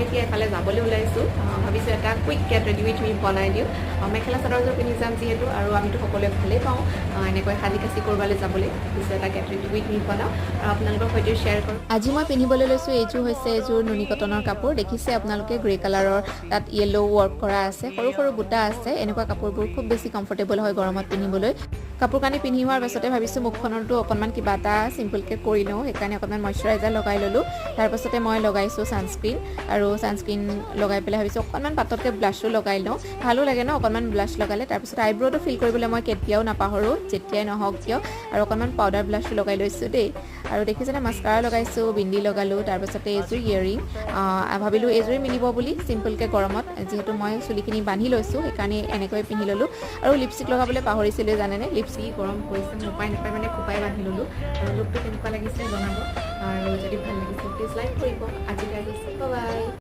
মই এতিয়া এফালে যাবলৈ ওলাইছোঁ। ভাবিছোঁ এটা quick get ready with me বনাই দিওঁ। মেখেলা চাদৰযোৰ পিন্ধি যাম যিহেতু আৰু আমিতো সকলোৱে ভালেই পাওঁ এনেকৈ সাজি কাচি ক'ৰবালৈ যাবলৈ। ভাবিছোঁ এটা গেট ৰেডি উইথ মি বনাওঁ আৰু আপোনালোকৰ সৈতে শ্বেয়াৰ কৰোঁ। আজি মই পিন্ধিবলৈ লৈছোঁ, এইযোৰ হৈছে এযোৰ নুনি কটনৰ কাপোৰ। দেখিছে আপোনালোকে, গ্ৰে কালাৰৰ, তাত য়েল্ল' ৱৰ্ক কৰা আছে, সৰু সৰু বুটা আছে। এনেকুৱা কাপোৰবোৰ খুব বেছি কমফৰ্টেবল হয় গৰমত পিন্ধিবলৈ। কাপোৰ কানি পিন্ধি হোৱাৰ পাছতে ভাবিছোঁ মুখখনতো অকণমান কিবা এটা চিম্পলকৈ কৰি লওঁ। সেইকাৰণে অকণমান মইশ্চাৰাইজাৰ লগাই ল'লোঁ। তাৰপাছতে মই লগাইছোঁ ছানস্ক্ৰীণ আৰু ছানস্ক্ৰীণ লগাই পেলাই ভাবিছোঁ অকণমান পাতলকৈ ব্লাছো লগাই লওঁ। ভালো লাগে ন অকণমান ব্লাছ লগালে? তাৰপিছত আইব্ৰ'টো ফিল কৰিবলৈ মই কেতিয়াও নাপাহৰোঁ, যেতিয়াই নহওক কিয়। আৰু অকণমান পাউডাৰ ব্লাছো লগাই লৈছোঁ দেই। আৰু দেখিছেনে, মাস্কাৰা লগাইছোঁ, বিন্দি লগালোঁ। তাৰপাছতে এইযোৰ ইয়েৰিং, ভাবিলোঁ এইযোৰেই মিলিব বুলি চিম্পলকৈ গৰমত। যিহেতু মই চুলিখিনি বান্ধি লৈছোঁ, সেইকাৰণে এনেকৈ পিন্ধি ল'লোঁ। আৰু লিপষ্টিক লগাবলৈ পাহৰিছিলোঁ, জানেনে? লিপষ্টিক যি গৰম পৰিছে, মই উপায় নাপায় মানে খোপাই বান্ধি ল'লোঁ। আৰু লুকটো কেনেকুৱা লাগিছে জনাব আৰু যদি ভাল লাগিছে প্লিজ লাইক কৰিব। আজিলৈ আহিছোঁ, বাই।